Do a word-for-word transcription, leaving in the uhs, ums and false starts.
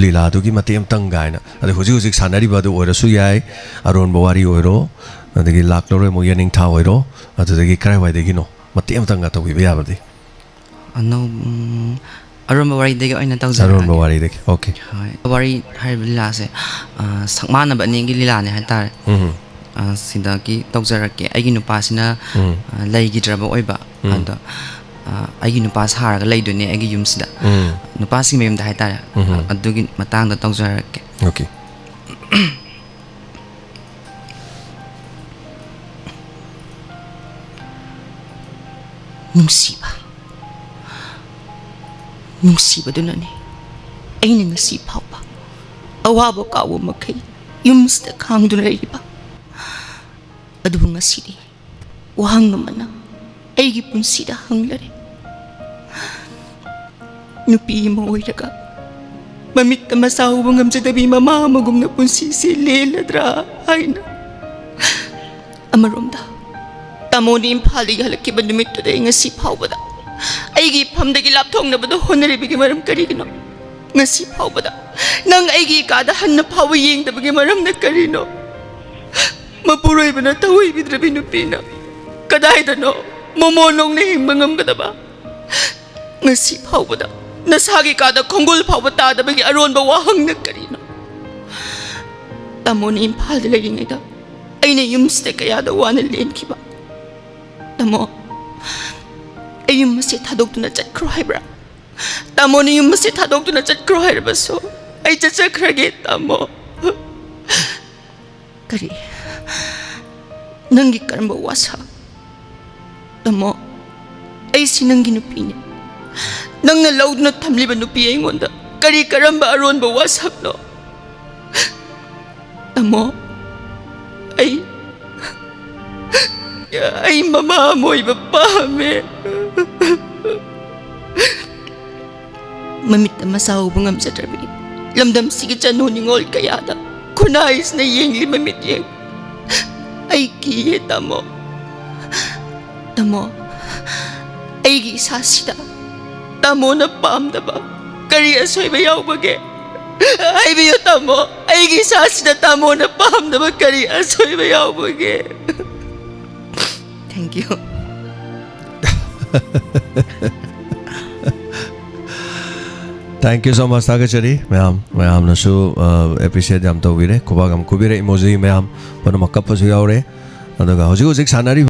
ꯂꯤꯂꯥꯗꯨꯒꯤ ꯃꯇꯦꯛ ꯑꯃꯇꯪ ꯀꯥꯏꯅ, ꯑꯗꯩ ꯍꯧꯖꯤꯛ ꯍꯧꯖꯤꯛ ꯁꯥꯟꯅꯔꯤꯕ ꯑꯗꯨ ꯑꯣꯏꯔꯁꯨ ꯌꯥꯏ, ꯑꯔꯣꯟꯕ ꯋꯥꯔꯤ ꯑꯣꯏꯔꯣ, ꯑꯗꯒꯤ ꯂꯥꯛꯂꯔꯣꯏ ꯑꯃꯨꯛ ꯌꯦꯅꯤꯡꯊꯥ ꯑꯣꯏꯔꯣ, ꯑꯗꯨꯗꯒꯤ ꯀꯔꯥꯏꯋꯥꯏꯗꯒꯤꯅꯣ ꯃꯇꯦꯛ ꯑꯃꯇꯪꯒ ꯇꯧꯕꯤꯕ ꯌꯥꯕꯗꯤ? ꯑꯅꯧ-, ꯎꯝ, ꯑꯔꯣꯟꯕ ꯋꯥꯔꯤꯗꯒꯤ ꯑꯣꯏꯅ ꯇꯧꯖꯔꯛꯑꯒꯦ꯫ ꯑꯔꯣꯟꯕ ꯋꯥꯔꯤꯗꯒꯤ, okay꯫ ꯍꯣꯏ꯫ ꯋꯥꯔꯤ ꯍꯥꯏꯔꯤꯕ ꯂꯤꯂꯥꯁꯦ, ꯑ, ꯁꯛꯃꯥꯟꯅꯕ ꯑꯅꯤꯒꯤ ꯂꯤꯂꯥꯅꯦ ꯍꯥꯏꯇꯥꯔꯦ꯫ ꯎꯝ꯫ ꯑ, ꯁꯤꯗꯒꯤ ꯇꯧꯖꯔꯛꯀꯦ꯫ ꯑꯩꯒꯤ ꯅꯨꯄꯥꯁꯤꯅ, ꯎꯝ꯫ ꯑ, ꯂꯩꯈꯤꯗ꯭ꯔꯕ ꯑꯣꯏꯕ꯫ ꯎꯝ꯫ ꯑꯗꯣ, ꯑ, ꯑꯩꯒꯤ ꯅꯨꯄꯥ ꯁꯥꯔꯒ ꯂꯩꯗꯣꯏꯅꯦ ꯑꯩꯒꯤ ꯌꯨꯝꯁꯤꯗ꯫ ꯎꯝ꯫ ꯅꯨꯄꯥꯁꯤꯡꯒꯤ ꯃꯌꯨꯝꯗ ꯍꯥꯏꯇꯥꯔꯦ꯫ ꯎꯝ꯫ ꯑꯗꯨꯒꯤ ꯃꯇꯥꯡꯗ ꯇꯧꯖꯔꯛꯀꯦ꯫ Okay꯫ ꯅꯨꯡꯁꯤꯕ, ꯅꯨꯡꯁꯤꯕꯗꯨꯅꯅꯦ ꯑꯩꯅ ꯉꯁꯤ ꯐꯥꯎꯕ ꯑꯋꯥꯕ ꯀꯥꯎꯕ ꯃꯈꯩ ꯌꯨꯝꯁꯤꯗ ꯈꯥꯡꯗꯨꯅ ꯂꯩꯔꯤꯕ꯫ ꯑꯗꯨꯕꯨ ꯉꯁꯤꯗꯤ ꯋꯥꯍꯪ ꯑꯃꯅ ꯑꯩꯒꯤ ꯄꯨꯟꯁꯤꯗ ꯍꯪꯂꯔꯦ꯫ ꯅꯨꯄꯤ ꯑꯃ ꯑꯣꯏꯔꯒ ꯃꯃꯤꯠꯇ ꯃꯆꯥ ꯎꯕ ꯉꯝꯖꯗꯕꯤ ꯃꯃꯥ ꯑꯃꯒꯨꯝꯅ ꯄꯨꯟꯁꯤꯁꯦ ꯂꯦꯜꯂꯗ꯭ꯔꯥ ꯍꯥꯏꯅ꯫ ꯑꯃꯔꯣꯝꯗ, ꯇꯥꯃꯣꯅ ꯏꯝꯐꯥꯜꯗꯒꯤ ꯍꯜꯂꯛꯈꯤꯕ ꯅꯨꯃꯤꯠꯇꯨꯗꯒꯤ ꯉꯁꯤ ꯐꯥꯎꯕꯗ ꯑꯩꯒꯤ ꯏꯐꯝꯗꯒꯤ ꯂꯥꯞꯊꯣꯛꯅꯕꯗ ꯍꯣꯠꯅꯔꯤꯕꯒꯤ ꯃꯔꯝ ꯀꯔꯤꯒꯤꯅꯣ? ꯉꯁꯤ ꯐꯥꯎꯕꯗ ꯅꯪ ꯑꯩꯒꯤ ꯀꯥꯗ ꯍꯟꯅ ꯐꯥꯎꯕ ꯌꯦꯡꯗꯕꯒꯤ ꯃꯔꯝꯅ ꯀꯔꯤꯅꯣ? ꯃꯄꯨꯔꯣꯏꯕꯅ ꯊꯑꯣꯏꯕꯤꯗ꯭ꯔꯕꯤ ꯅꯨꯄꯤꯅ ꯀꯗꯥꯏꯗꯅꯣ ꯃꯣꯃꯣꯟ ꯅꯣꯡꯅ ꯍꯤꯡꯕ ꯉꯝꯒꯗꯕ? ꯉꯁꯤ ꯐꯥꯎꯕꯗ ꯅꯁꯥꯒꯤ ꯀꯥꯗ ꯈꯣꯡꯒꯨꯜ ꯐꯥꯎꯕ ꯇꯥꯗꯕꯒꯤ ꯑꯔꯣꯟꯕ ꯋꯥꯍꯪꯅ ꯀꯔꯤꯅꯣ? ꯇꯥꯃꯣꯅ ꯏꯝꯐꯥꯜꯗ ꯂꯩꯔꯤꯉꯩꯗ ꯑꯩꯅ ꯌꯨꯝꯁꯤꯗ ꯀꯌꯥꯗ ꯋꯥꯅ ꯂꯦꯟꯈꯤꯕ꯫ ꯇꯥꯃꯣ, ꯑꯩ ꯌꯨꯝ ꯑꯁꯤ ꯊꯥꯗꯣꯛꯇꯨꯅ ꯆꯠꯈ꯭ꯔꯣ ꯍꯥꯏꯕ꯭ꯔꯥ? ꯇꯥꯃꯣꯅ ꯌꯨꯝ ꯑꯁꯤ ꯊꯥꯗꯣꯛꯇꯨꯅ ꯆꯠꯈ꯭ꯔꯣ ꯍꯥꯏꯔꯕꯁꯨ ꯑꯩ ꯆꯠꯆꯈ꯭ꯔꯒꯦ, ꯇꯥꯃꯣ꯫ ꯀꯔꯤ? ꯅꯪꯒꯤ ꯀꯔꯝꯕ ꯋꯥꯁꯛ? ꯇꯥꯃꯣ, ꯑꯩꯁꯤ ꯅꯪꯒꯤ ꯅꯨꯄꯤꯅꯤ꯫ ꯅꯪꯅ ꯂꯧꯗꯨꯅ ꯊꯝꯂꯤꯕ ꯅꯨꯄꯤ ꯑꯩꯉꯣꯟꯗ ꯀꯔꯤ ꯀꯔꯝꯕ ꯑꯔꯣꯟꯕ ꯋꯥꯁꯛꯅꯣ? ꯇꯥꯃꯣ, ꯑꯩ, ꯑꯩ ꯃꯃꯥ ꯑꯃ ꯑꯣꯏꯕ ꯄꯥꯝꯃꯦ꯫ ꯃꯃꯤꯠꯇ ꯃꯆꯥ ꯎꯕ ꯉꯝꯖꯗ꯭ꯔꯕꯤ ꯂꯝꯗꯝꯁꯤꯒꯤ ꯆꯅꯨ ꯅꯤꯉꯣꯜ ꯀꯌꯥꯗ ꯈꯨꯟꯅꯥꯏꯁꯤꯅ ꯌꯦꯡꯂꯤꯕ ꯃꯤꯠꯌꯦꯡ ꯑꯩ ꯀꯤꯌꯦ, ꯇꯥꯃꯣ꯫ ꯇꯥꯃꯣ, ꯑꯩꯒꯤ ꯏꯁꯥꯁꯤꯗ ꯇꯥꯃꯣꯅ ꯄꯥꯝꯗꯕ ꯀꯔꯤ ꯑꯁꯣꯏꯕ ꯌꯥꯎꯕꯒꯦ? ꯍꯥꯏꯕꯤꯌꯨ ꯇꯥꯃꯣ, ꯑꯩꯒꯤ ꯏꯆꯥꯁꯤꯗ ꯇꯥꯃꯣꯅ ꯄꯥꯝꯗꯕ ꯀꯔꯤ ꯑꯁꯣꯏꯕ ꯌꯥꯎꯕꯒꯦ? Thank you. Thank you so much. ꯊꯥꯒꯠꯆꯔꯤ ꯃꯌꯥꯝ, ꯃꯌꯥꯝꯅꯁꯨ ꯑꯦꯄ꯭ꯔꯤꯁꯤꯌꯦꯠ ꯌꯥꯝ ꯇꯧꯕꯤꯔꯦ, ꯈꯨꯕꯥꯛ ꯌꯥꯝ ꯈꯨꯕꯤꯔꯦ, ꯏꯃꯣꯖꯤ ꯃꯌꯥꯝ ꯄꯨꯝꯅꯃꯛ ꯀꯞꯄꯁꯨ ꯌꯥꯎꯔꯦ꯫ ꯑꯗꯨꯒ ꯍꯧꯖꯤꯛ ꯍꯧꯖꯤꯛ ꯁꯥꯟꯅꯔꯤꯕ